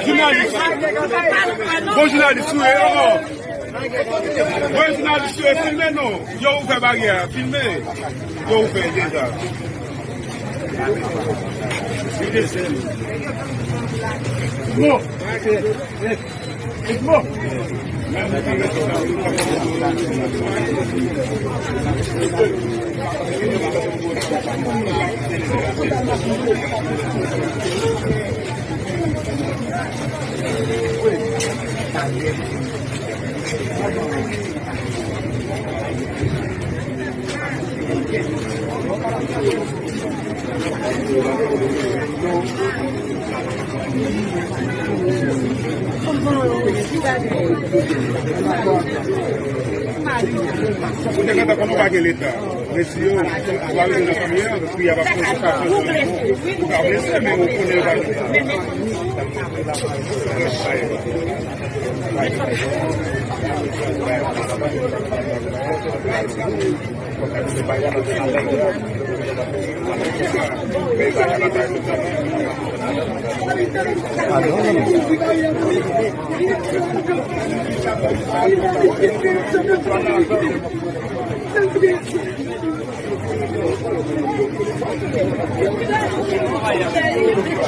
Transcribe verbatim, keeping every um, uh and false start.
Jounalis. Bon jounalis, wi, oh. Bon jounalis, wi, filme non. Yo ouvè baryè a, filme. Yo ouvè deja. Bon. Ou te gentan konnen w pa gen leta. Mesye yo, ou pa rive nan priyè, priyè pa poze sa. Ou ka blese, men ou konnen yo pa gen leta.